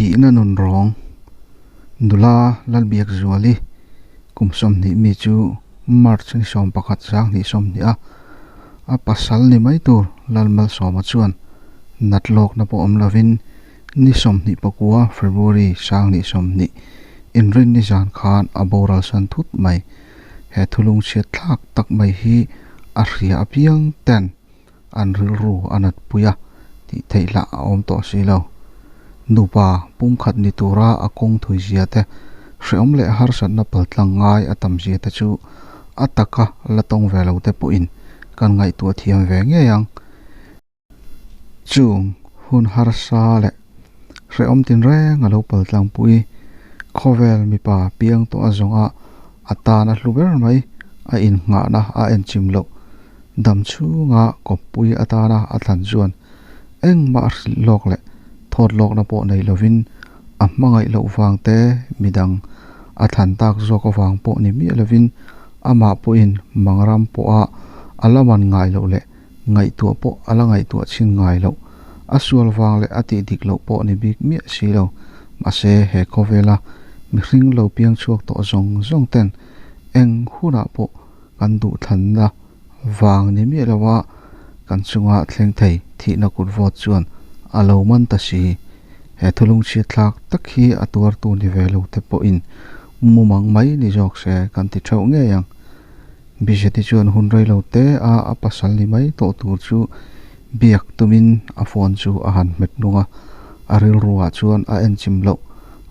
Thihna nun rawng nula Lalbiakzuali kum 20 mi chu March ni 11 sang 20 a a pasal ni mai tur Lalmalsawma chuan nat lawkna pawh awm lovin ni 29 February sang 20 inrin ni zan khan a boral san thut mai. He thulung chhiat thlak tak mai hi a hria apiang ten an rilru a nat pui a tih theih lah a awm tawh si lo. Nupa pumkhat ni tura a kawng thui zia te hreawm leh harsatna paltlang ngai a tam zia te chu a taka la tawng ve lo te pawhin kan ngaihtuah thiam ve ngei ang. Chung hun harsa leh hreawm tinreng a lo paltlang pui khawvel mipa piang tawh a zawnga a tan a hlu ber mai a innghahna a enchim loh dam chhunga kawppui atana a thlan chuan engmah hrilh lawk leh thawt lawkna pawh nei lovin a hmangaih loh vang te midang a thlan tak zawk avang pawh ni miah lovin amah pawhin mangram pawha a la man ngai loh leh ngaihtuah pawh a la ngaihtuah chhin ngai loh a sual vang leh a tih dik loh pawh ni bik miah si lo. Mahse he khawvela mihring lo piang chhuak tawh zawng zawng ten eng hunah pawh kan duh thlanna vang ni miah loa kan chunga thleng thei thihna kut vawt chuan a lo man ta si. He thulung chhiat thlak tak hi a tuartu ni ve lo te pawhin mumang mai ni zawk se kan ti theuh ngei ang. BJP chuan hun rei lo te a a pasal ni mai tawh tur chu biak tumin a phone chu a han hmet nung a, a rilruah chuan a enchim loh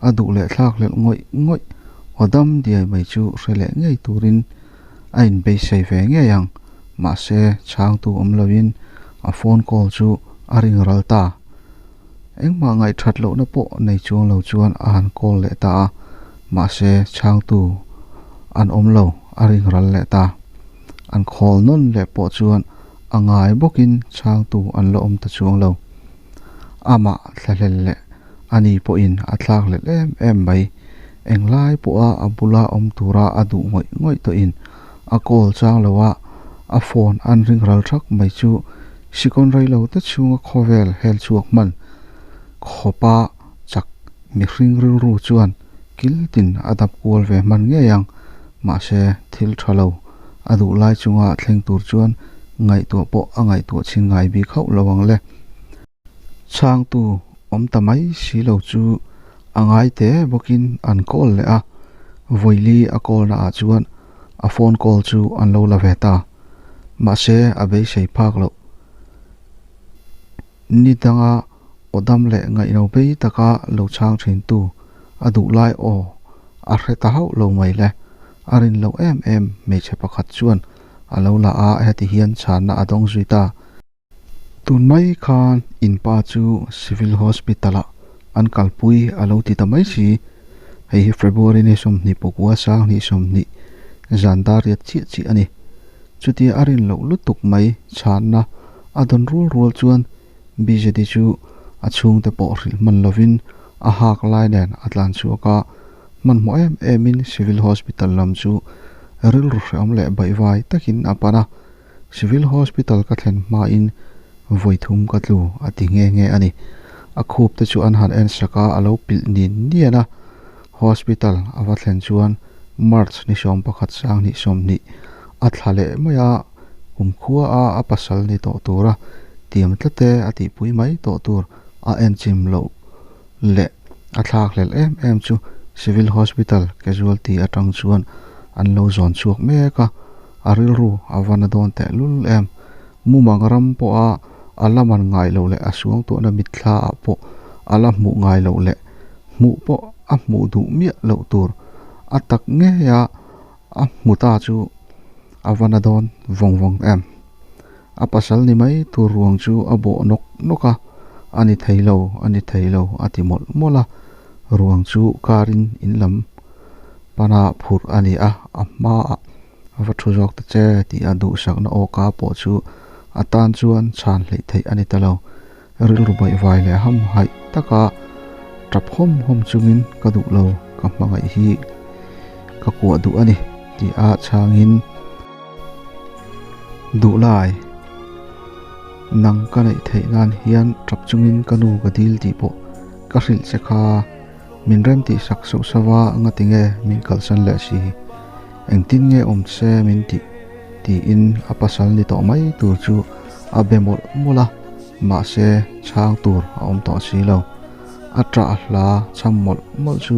a duh leh thlak hlelh ngawih ngawih aw dam diai mai chu hre leh ngei turin a inbeisei ve ngei ang. Mahse chhangtu awm loin a phone call chu a ring ral ta. Engmah ngaihthat lohna pawh nei chuang lo chuan a han call leh ta a, mahse chhangtu an awm lo a ring ral leh ta. An call nawn leh pawh chuan a ngai bawkin chhangtu an la awm ta chuang lo. Amah thlahlel leh ani pawhin a thlak leh em em mai. Englai pawha a bula awm tura a duh ngawih ngawih tawhin a call chang loa a phone an ring ral thak mai chu sikon rei lo te chhunga khawvel hel chhuak hman khawpa chak mihring rilru chuan kiltin a dap kual ve hman ngei ang. Mahse thil tha lo a duh lai chunga thleng tur chuan ngaihtuah pawh a ngaihtuah chhin ngai bik hauh lo ang le. Chhangtu awm ta mai si lo chu a ngai te bawkin an call leh a, vawili a call na ah chuan a phone call chu an lo la ve ta. Mahse a beisei phak loh. Ni danga aw dam leh ngaihno bei taka lo chhang thin tu a duh lai aw a hre ta hauh lo mai le. A rin loh em em hmeichhe pakhat chuan a lo la a, heti hian chhanna a dawng zui ta. Tun mai khan in pa chu Civil Hospital ah an kalpui a lo ti ta mai si. Hei hi February ni 29 sang 20 zan dar riat chiah chiah a ni. Chutia a rin loh lutuk mai chhanna a dawn rual rual chuan BJD chu a chhungte pawh hrilh hman lovin a hak lai nen a tlan chhuak a, hmanhmawh em emin Civil Hospital lam chu rilru hreawm leh baihvai takin a pan a. Civil Hospital ka thlen hmain vawi thum ka tlu a ti nghe nghe a ni. A khup te chu an han en sak a, a lo pilh nin nian a. Hospital a va thlen chuan March ni 11 sang 20 a thla leh mai a, kumkhua a a pasal ni tawh tura tiam tlat e a tihpui mai tawh tur a enchim loh leh a thlak hlelh em em chu Civil Hospital casualty atang chuan an lo zawn chhuak mek a, a rilru a va na dawn teh lul em. Mumang ram pawha a la man ngai loh leh a suangtuahna mitthla ah pawh a la hmuh ngai loh leh hmuh pawh a hmuh duh miah loh tur a tak ngei a a hmu ta chu a va na dawn vawng vawng em. A pasal ni mai tur ruang chu a bawh nawk nawk a, a ni thei lo, a ni thei lo a ti mawlh mawlh a, ruang chu karin in lam pana phurh a ni a, a hmaah a va thu zawk ta che tih a duhsakna awka pawh chu a tan chuan chhan hleih theih a ni ta lo. Rilru baihvai leh hamhaih taka tap hawm hawm chungin ka duh lo, ka hmangaih hi ka kuah duh a ni tih a chhangin duh lai nang ka neih theih nan hian tap chungin ka nu ka dil tih pawh. Ka hrilh che kha min rem tih sak sauh sauh a, ngatinge min kalsan leh si? Engtin nge awm se min tih? tiin a pasal ni tawh mai tur chu a be mawlh mawlh a, mahse chhang tur a awm tawh si lo. A ṭah hla cham mawlh mawlh chu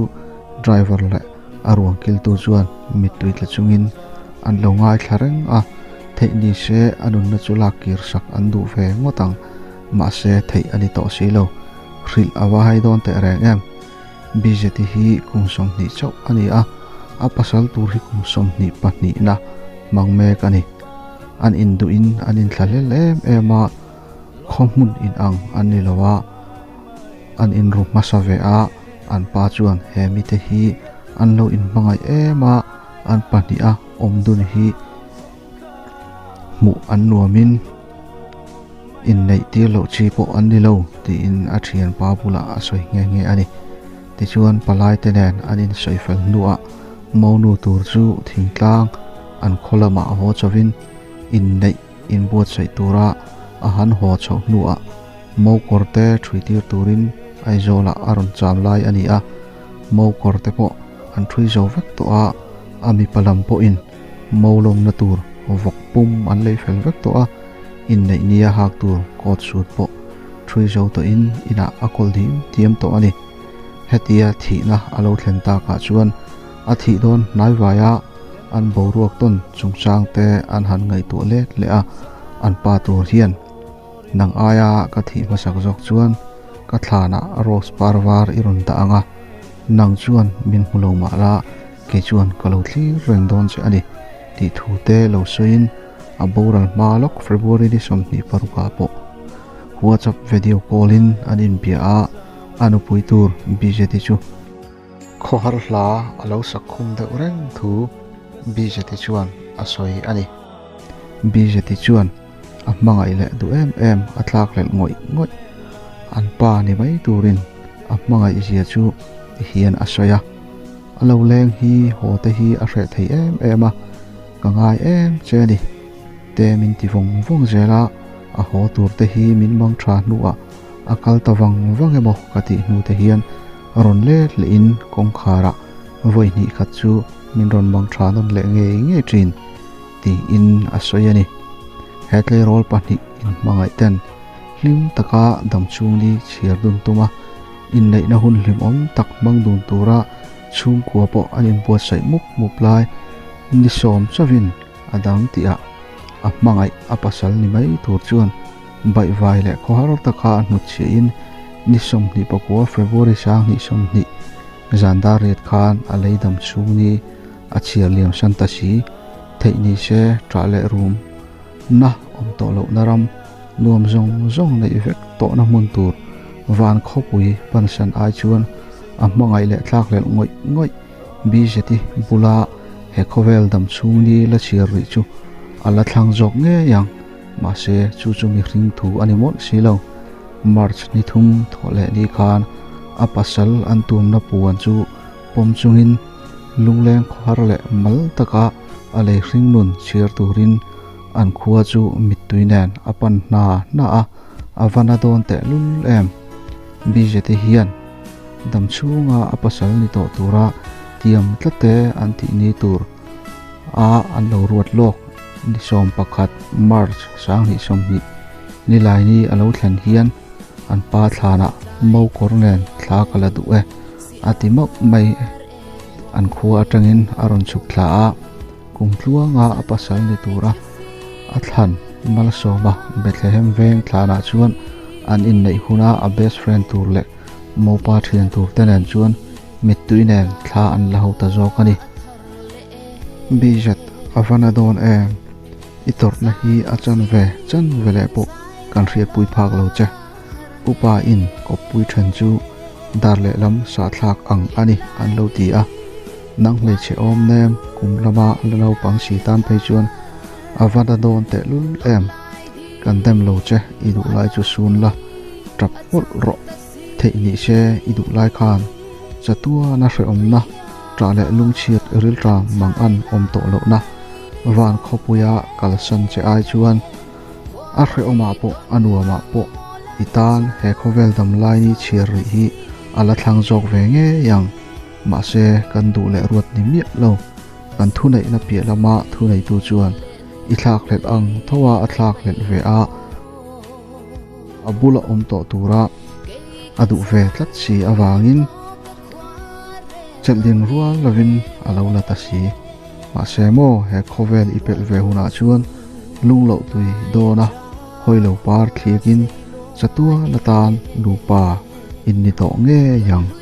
driver leh a ruang kiltu chuan mittui tla chungin an lo ngaithla reng a, theih ni se a nunna chu lak kir sak an duh ve ngawt ang, mahse theih a ni tawh si lo. Hrilh a va hai dawn teh reng em? Bizeti hi kum 20 chauh a ni a, a pasal tur hi kum 22 na hmang mek a ni. An induhin an inthlahlel em em a, khaw hmun inang an ni lo a, an inru hmasa ve a, an pa chuan he mite hi an lo inhmangaih em a, an pahniha awm dun hi hmuh an nuamin inneih tir loh chi pawh an ni lo tiin a thianpa bulah a sawi nghe nghe a ni. Tichuan palai te nen an insawi fel hnuah monu tur chu thingtlang an khaw lamah haw chauhin inneih inbuatsaih tura a han haw chhoh hnuah mo kawr te ṭhui tir turin Aizawlah a rawn cham lai a ni a, mo kawr te pawh an ṭhui zo vek tawh a, a mipa lam pawhin mo lawmna tur vawk pum an lei fel vek tawh a, inneih nia hak tur coat suit pawh ṭhui zo tawhin inah a kawl dim diam tawh a ni. Hetia thihna a lo thlen takah chuan a thih dawn hnaivaia an boruak tawn chungchang te an han ngaihtuah let leh a, an pa tur hian nang aia ka thih hmasak zawk chuan ka thlanah rose par var i rawn dah ang a, nang chuan min hmu lo mah la kei chuan ka lo thlir reng dawn che a ni tih thu te lo sawiin a boral hma lawk February ni 26 ah pawh WhatsApp video call in an inbia a, a nupui tur BJT chu Khawhar hla a lo sak khum deuh reng thu BJT chuan a sawi a ni. BJT chuan a hmangaih leh duh em em a tlak hlelh ngawih ngawih. An pa ni mai turin a hmangaih zia chu ti hian a sawi a. A lo leng hi haw te hi a hreh thei em em a, ka ngai em che a ni. Te min ti vawng vawng zel a, a haw tur te hi min mang tha hnuah a kal ta vang vang emaw ka tih hnu te hian rawn let lehin kawngkharah vawi hnih khat chu min rawn mang tha nawn leh ngei ngei thin tiin a sawi a ni. He tleirawl pahnih inhmangaih ten hlim taka damchhung ni chhiar dun tum a, inneihna hun hlimawm tak hmang dun tura chhungkua pawh an inbuatsaih mup mup lai ni sawm chauhin a dang tihah a hmangaih a pasal ni mai tur chuan Baihvai leh khawhar taka a hnutchhiahin ni 29 February 2020 zan dar riat khan a lei dam chhung ni a chhiar liam san ta si. Theih ni se ṭah leh rum na awm tawh lohna ram nuam zawng zawng neih vek tawhna hmun tur van khawpui pansan ai chuan a hmangaih leh thlakhlelh ngawih ngawih BZI bula he khawvel dam chhung ni la chhiar rih chu a la thlang zawk ngei ang. Mahse, chu chu mihring thu a ni mawlh si lo. March ni thum thawh leh ni khan a pasal an tumna puan chu pawm chungin lungleng khawhar leh mal taka a lei hring nun chhiar turin an khua chu mittui nen a pan hna hna a, a va na dawn tehlul em. BJT hian dam chhunga a pasal ni tawh tura tiam tlate an tih ni tur a an lo ruat lawk ni 11 March 2020 Nilaini a lo thlen hian an pa thlanah mo kawr nen thla ka la duh e a ti mauh mai. An khua atangin a rawn chhuk thla a, kum tluanga a pasal ni tura a thlan Malsawma Bethlehem veng thlanah chuan an inneih huna a best friend tur leh mopa thian tur te nen chuan mittui nen thla an la ho ta zawk a ni. BZ a va na dawn em? I tawrhna hi a chan ve chan ve leh pawh kan hriatpui phak lo che. Upa in kawppui then chu dar lehlam sahthlak ang a ni an lo ti a. Nang hmeichhe awm nem kum lama la naupang si tan phei chuan a va na dawn tehlul em? Kan dem lo che i duh lai chu sun la tap mawlh rawh. Theih ni se i duh lai khan chatuana hrehawmna ṭah leh lungchhiat rilṭam mang an awm tawh lohna van khawpuia kalsan che ai chuan a hrehawmah pawh a nuamah pawh i tan he khawvel dam lai ni chhiar rih hi a la thlang zawk ve ngei ang. Mahse, kan duh leh ruat ni miah lo. Kan thuneihna piah lama thuneitu chuan i thlakhlelh ang tho a a thlakhlelh ve a, a bula awm tawh tura a duh ve tlat si avangin chelhdin rual lovin a lo la ta si. Mahse maw, he khawvel i pelh ve hunah chuan lungloh tui dawna hawi lo par thliakin chatua la tan nupa in ni tawh ngei ang.